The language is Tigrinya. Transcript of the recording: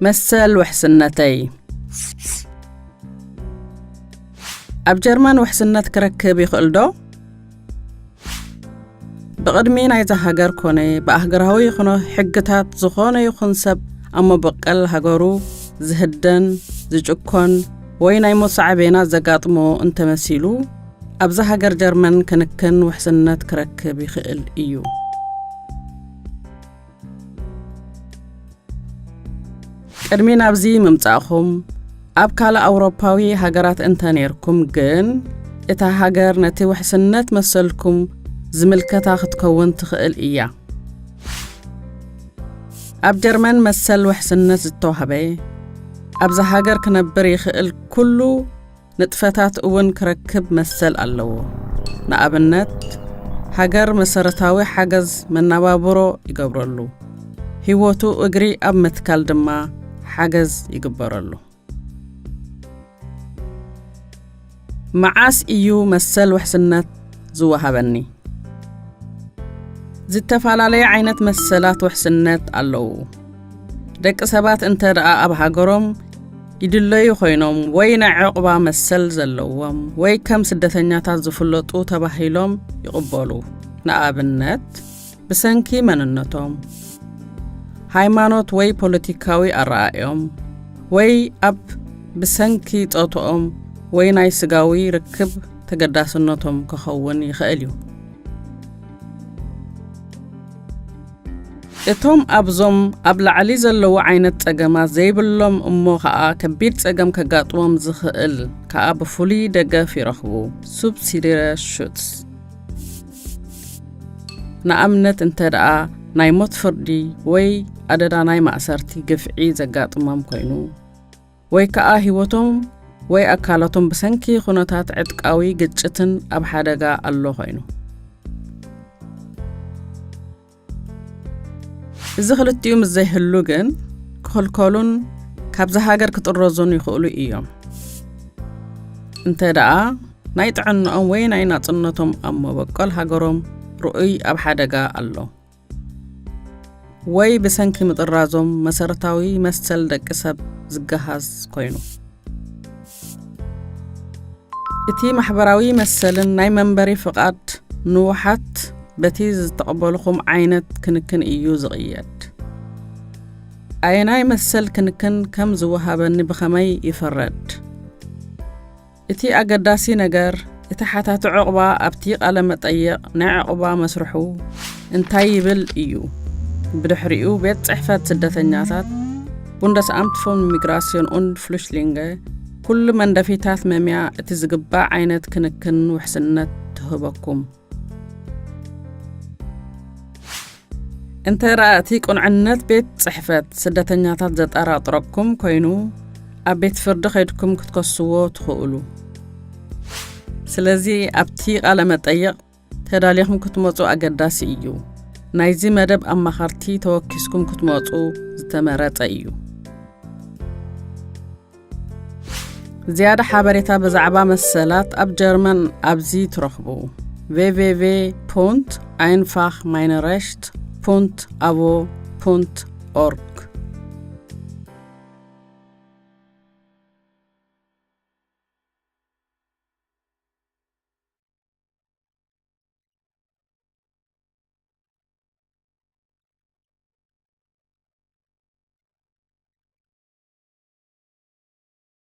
መሰል ውሕስነተይ። ኣብ ጀርመን ውሕስነት ክረክብ ይኽእል ዶ? ብቕድሚ ናይዛ ሃገር ኮነ ብኣህገራዊ ይኹኖ ሕግታት ዝኾነ ይኹን ሰብ ኣብ መበቀል ሃገሩ ዝህደን፣ ዝጭኮን ወይ ናይ ሞት ሳዕቤናት ዘጋጥሞ እንተመሲሉ፣ ኣብዛ ሃገር ጀርመን ክንክን ውሕስነት ክረክብ ይኽእል እዩ። ቅድሚ ናብዚ ምምጻእኹም፣ ኣብ ካልእ ኣውሮፓዊ ሃገራት እንተ ኔርኩም ግን፣ እታ ሃገር ነቲ ውሕስነት መሰልኩም ዝምልከታ ክትከውን ትኽእል እያ። ኣብ ጀርመን መሰል ውሕስነት ዝተዋህበ፣ ኣብዛ ሃገር ክነብር ይኽእል ኩሉ ንጥፈታት እውን ክረክብ መሰል ኣለዎ። ንኣብነት፣ ሃገር መሰረታዊ ሓገዝ መነባብሮ ይገብረሉ። ህይወቱ እግሪ ኣብ ምትካል ድማ ሓገዝ ይግበረሉ። መዓስ እዩ መሰል ውሕስነት ዝወሃበኒ? ዝተፈላለየ ዓይነት መሰላት ውሕስነት ኣለዉ። ደቂ ሰባት እንተ ደኣ ኣብ ሃገሮም ይድለዩ ኮይኖም ወይ ናይ ዕቑባ መሰል ዘለዎም ወይ ከም ስደተኛታት ዝፍለጡ ተባሂሎም ይቕበሉ። ንኣብነት፣ ብሰንኪ መንነቶም፣ ሃይማኖት ወይ ፖለቲካዊ ኣረኣእዮም፣ ወይ ኣብ ብሰንኪ ጾትኦም ወይ ናይ ስጋዊ ርክብ ተገዳስነቶም ክኸውን ይኽእል እዩ። እቶም ኣብዞም ኣብ ላዕሊ ዘለዉ ዓይነት ጸገማት ዘይብሎም እሞ ኸኣ ከቢድ ጸገም ከጋጥሞም ዝኽእል ከኣ ብፍሉይ ደገፍ ይረኽቡ። ሱብሲዲረ ሹትስ። ንኣብነት እንተ ደኣ ናይ ሞት ፍርዲ ወይ ኣደዳ ናይ ማእሰርቲ ግፍዒ ዘጋጥሞም ኮይኑ፣ ወይ ከኣ ህይወቶም ወይ ኣካላቶም ብሰንኪ ኩነታት ዕጥቃዊ ግጭትን ኣብ ሓደጋ ኣሎ ኮይኑ። እዚ ክልቲኡ ምስ ዘይህሉ ግን ክኽልከሉን ካብዚ ሃገር ክጥረዙን ይኽእሉ እዮም። እንተ ደኣ ናይ ጥዕናኦም ወይ ናይ ናጽነቶም ኣብ መበቆል ሃገሮም ርኡይ ኣብ ሓደጋ ኣሎ፣ ወይ ብሰንኪ ምጥራዞም መሰረታዊ መሰል ደቂ ሰብ ዝገሃስ ኮይኑ። እቲ ማሕበራዊ መሰልን ናይ መንበሪ ፍቓድ ንውሓት በቲ ዝተቐበልኹም ዓይነት ክንክን እዩ ዝቕየድ። ኣየናይ መሰል ክንክን ከም ዝወሃበኒ ብኸመይ ይፍረድ? እቲ ኣገዳሲ ነገር፣ እቲ ሓታቲ ዕቑባ ኣብቲ ቃለ መጠየቕ ናይ ዕቑባ መስርሑ እንታይ ይብል እዩ። ብድሕሪኡ ቤት ጽሕፈት ስደተኛታት፣ Bundesamt für Migration und Flüchtlinge፣ ኩሉ መንደፊታት መምያ እቲ ዝግባእ ዓይነት ክንክን ውሕስነት ትህበኩም። እንተ ደኣ እቲ ቁንዕነት ቤት ጽሕፈት ስደተኛታት ዘጠራጥረኩም ኮይኑ፣ ኣብ ቤት ፍርዲ ከይድኩም ክትከስዎ ትኽእሉ። ስለዚ ኣብቲ ቃለ መጠይቕ ተዳሊኹም ክትመጹ ኣገዳሲ እዩ። ናይዚ መደብ ኣማኸርቲ ተወኪስኩም ክትመጹ ዝተመረጸ እዩ። ዝያዳ ሓበሬታ ብዛዕባ መሰላት ኣብ ጀርመን ኣብዚ ትረኽቡ። www.einfachmeinerecht.abo.org።